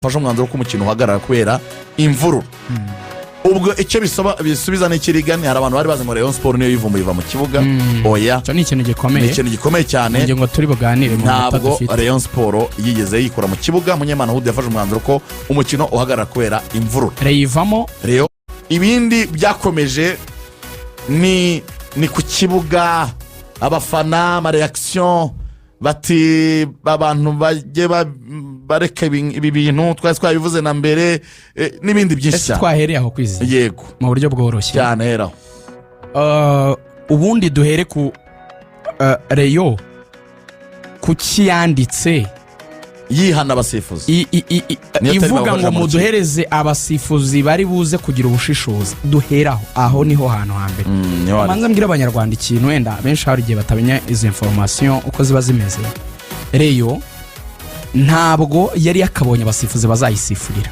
Bafashe umwanzuro ko umukino uhagarara kubera imvururu. Ubwo icyo bisubiza ni ikirigani. Hari abantu bari bazi ngo Rayon Sport niyo yivumbuye iva mu kibuga. Oya. Icyo ni ikintu Ni gikomeye. ikintu gikomeye cyane. Ingingo turi buganire mu minota Ntabwo dufite. Rayon Sport yigeze yikura mu kibuga. Munyemana Hudu yafashe umwanzuro ko umukino uhagarara kubera imvururu. Reyivamo. Rayon, ibindi byakomeje ni ku kibuga, abafana, ama réactions, bati abantu bajye bareka ibi bintu, twari twabivuze na mbere, n'ibindi byinshi Ese cyane. twahereye aho kwizigira? Yego. Mu buryo bworoshye. Cyane, heraho. Ubundi duhere ku Rayon, kuki yanditse yihana abasifuzi? Niyo terima ivuga bakoresha ngo mu rukiko. Muduhereze abasifuzi bari buze kugira ubushishozi. Duheraho, aho niho hantu hambere. Niho hari. Manza mbwira Abanyarwanda ikintu, wenda benshi hari igihe batamenya izo information uko ziba zimeze. Rayon ntabwo yari yakabonye abasifuzi bazayisifurira.